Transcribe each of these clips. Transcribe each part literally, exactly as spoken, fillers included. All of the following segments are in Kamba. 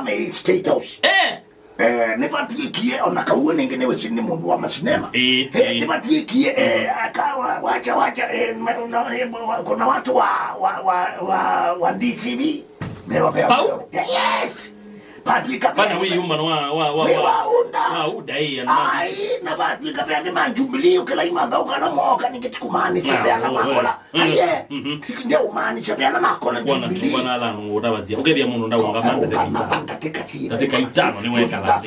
me State House. Eh. Eh, nĩvatw'ĩkie, ona kauo nĩngĩ nĩwĩsĩ nĩ mũndũ wa masinema. Ĩĩ, eh, ĩĩ. Nĩvatw'ĩkie, eh, aka wa-, wacha, wacha, eh, ma-, na, eh, wa-, wa-, kuna watu wa, wa, wa, wa, wa D C B. Mewavea. Pau? Yes. Patw'ĩka. Bana, wĩ yuma wa, wa, wa, wĩ wa, wa unda. Wa unda, ĩĩ, andũ ma-, ai, na vatw'ĩka ve angĩ ma Jubilee, ũkĩla imamba ũkala moka nĩngĩ tikumaanisha ve ala makola. Mm. Aye. Mhm. Siki ndio umaanisha ve ala makola Jubilee. Bwana, ala nũngũ ũtavasya. Ũkethĩa mũndũ ndaũngama ndatĩka itano. Ndatĩka itano nĩ wekala.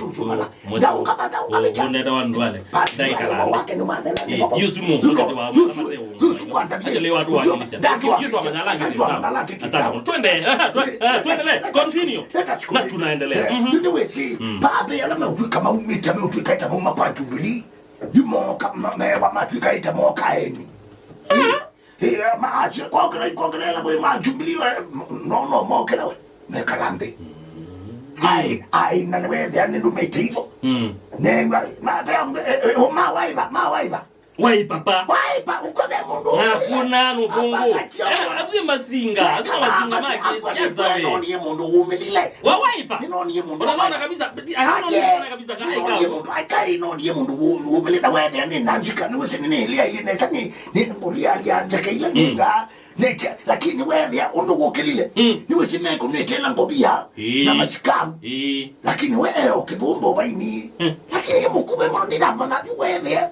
Ndaũngama, ndaũngama. Ũndeta wa ndwale. Ndaikala. Wake nĩ mathela. Eh, yusu mu, yusu, wakati wa yusu, yusu kwanda. Acha leo watu wakilisha. Yusu amanyala. Twende, eh, twe-, eh, tuendelee. Continue. Na tunaendelea. Mhm. Ndio wesi. Mm. Baba ala meutwika maumita, meutwika ita mauma kwa Jubilee. Yumoka, ma-, me-, wa matwika ita moka eni. Eh, eh, ma-, achi, kokela, kokela ila bwe ma Jubilee, eh, no, no, mokela we. Mekala nthĩ. Ai, ai, na nĩwethĩa nĩndũmĩte itho. Mm. Ne, ma, ma, ma, eh, eh, ma waiva, ma waiva. Wai papa. Wai pa, ũkome mũndũ. Hakuna nũkũngũ. Eh, asu nĩ masinga, asu nĩ masinga ma kĩsiasa we. Nĩnonie mũndũ wumĩlile. Wa wai pa. Nĩnonie mũndũ. Unaona kabisa, anaona kabisa. Nĩnonie mũndũ, akai nĩnonie mũndũ wumĩlile. Wethĩa nĩ nanjika, nĩ wĩsĩ nĩ nĩlia ile nesa nĩ, nĩ ngũlia lia njaka ile nĩ nga. Nĩkya, lakini wethĩa ũndũ gũkĩlile. Mm. Nĩ wĩsĩ meko nĩtela ngovia na masikamu. Ĩĩ. Lakini we eo kĩthũmbo vaini. Mm. Lakini mũkume mũno nĩnamanya wethĩa.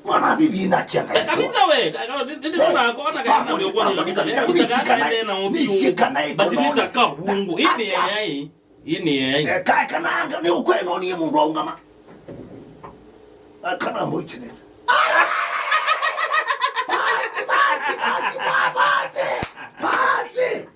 Mwana bibi inachanga. Eh, kabisa we, ka-, ka-, ndi-, ndi-, eh, tunakona kana ndio kwa kabisa, kabisa, ndio nishikana, ndio nishikana iko. But nita ka wungu. Ini yai, ini yai. Eh, ka-, kana anga ni ukweli no ni mundu aungama. Eh, kana mbo ichinesa. Basi, basi, basi, basi. Basi.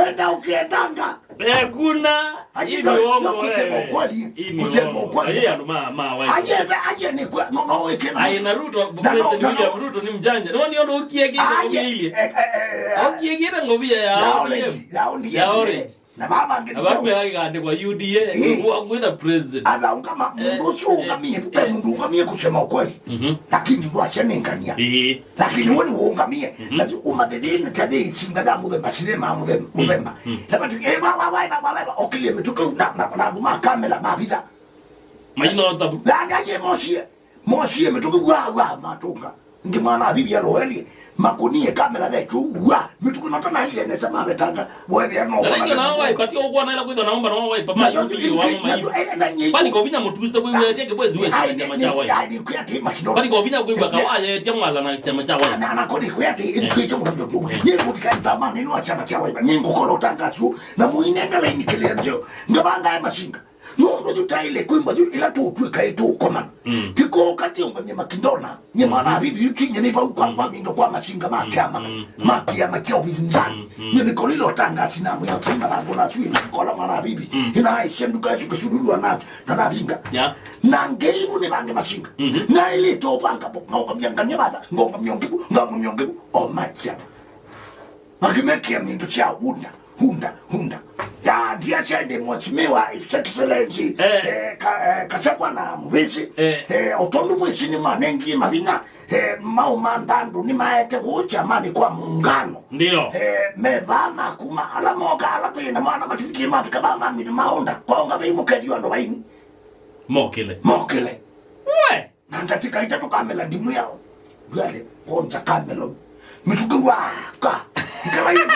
Enda ukiendanga. Eh, kuna. Aje, hii ni ndio, uongo, ndio kusema wewe. Ukweli, hii ni kusema uongo. Ukweli. Hii anu ma, ma, wa. Aje, aje ni kwa, no, no, weke na. Ai, na Ruto, na, President, no, William Ruto ni mjanja. No, ni ndo ukie kile ngobia ile. Eh, eh, eh, eh. Ukie kile ngobia ya ya O D M. Orange, ya O D M. Ya orange. Na baba ngeni. Ababu ya gande kwa U D A. Eh. Kwa kwenda president. Athaungama, eh, mundu ucio eh, ungamie, eh, mundu ungamie kusema ukweli. Mhm. Lakini ndwacha nengania. Eh. Lakini woni wongamie, mhm, na umathethie na tave isinga ya muthemba, sile ma muthemba, mm, muthemba. Mm. Na batu, eh, wa, wa, wa, okilie mituke na, na, na andũ ma kamera mavitha. Maino sabu. Ndani aye mosie. Mosie mituke wa, wa matunga. Ngi mwana bibi aloeli. Makunie kamera thetu wa. Mituke nota na ile nesa mavetanga. Wethĩa no. Na ningĩ nao waipa, ti ũkwona ĩla kwĩthwa naomba nao waipa, ma U D A wa maĩ. Kwani ko vinya mũtuse kwĩw'ĩa tie kĩbwezi wesi na chama cha Wiper? Kwani ko vinya kwĩw'a kawayetie mwala na chama cha Wiper? Na, na kodi kwĩati, eh, ikicho mtu mtu. Nyingo tikanza mani no chama cha Wiper. Nyingo kola utangazo na muinenga laini kĩlĩanzio. Ngabanga ya masinga. Nũndũ yu taile kwĩmba yu ila tũtwĩka ĩtũkomana. Mm. Tiko kati ũngamia makindona. Nye mwana, mhm, bibi yu tinye nĩ vau kwa, mm, kwa mindo kwa masinga ma, mm, kyama, mm, mm, ma kyama kya ũvinzani. Mm, mm. Nye nikolile ũtangasi na mwĩa kĩma na ngona tu ina kola mwana bibi. Mm. Ina aisha nduka yu kisululu na, na, na vinga. Yeah. Na ngeibu ni bange masinga. Mhm. Na ile to banga bo, ngauka myangania batha, ngauka myongibu, ngauka myongibu, o makia. Makĩmekĩa mindu sya hunda, hunda, hunda. Ya, ndia sya ĩndĩ Mheshimiwa His Excellency, eh, eh, Ka-, eh, Kasebwa na Mũvĩsĩ, eh, eh, o tondũ mwĩsĩ nĩmanengie mavinya, eh, maũmantha andũ nĩmaete kũu kyamani kwa mũngano. Ndio. Eh, me vaa makuma, ala moka, ala twĩ na mwana matwĩkie mavika vaa mamili maũnda, kwaonga vei mũkethio andũ vaini. Mokĩle. Mokĩle. We! Na ndatĩka itatũ kamela ndimũ yao. Ndwale, ponza kamela. Mĩtũkĩ waka. Ikala ĩndĩ.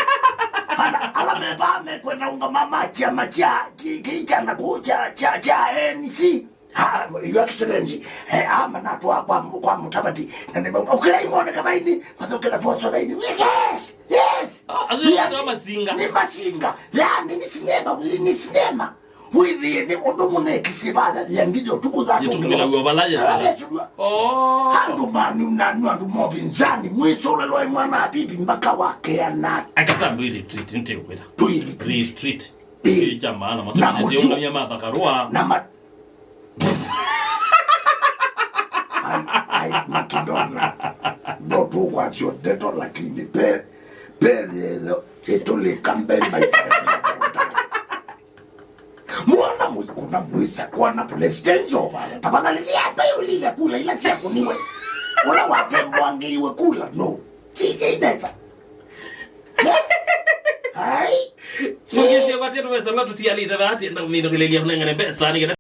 Ana, ala mevaa mekwenda ũngama ma kyama kya, ki, ki kyana kũ, kya, kya, kya A N C. Ha, Your Excellency, eh, ama natwa kwa, kwa Mutavati. Na nĩmauga, ũkĩla imone kavaini, mathokela poso vaini. Yes, yes. Ah, azu ndio masinga. Ni masinga. Yani, ni sinema, ni sinema. Wĩthĩe nĩ ũndũ mũnekĩsĩ vathathĩa nginya ũtukũ thatũngĩlaw'a vala yesũlwa. Oh. Andũ manu nanyu andũ movinzani mwĩsũlelwa mwana avivi mbaka wakeana. Akata ndwĩ retreat, ntikwĩta. Twĩ retreat. Retreat. Ĩĩ. Ĩĩ, kya maana, na mũtũ- maũtũmĩa mathakarũa. Na ma- Ai, ai, Makidona. No tũkwasyo ndeto, lakini pe, pe yetho, ĩtũlĩka mbemba. Mwana mũikuna mwĩsa kwana presidential ballot. Tafadhali, liambe ulize kula ila siakuniwe. Ula watembwangĩiwe kula, no. Sisi inesa. Ai. Mũkĩsye Atĩ tũvesa tũla tũsialĩte vaa, atienda kũmina kũlelya kũnengane mbesa nĩgetha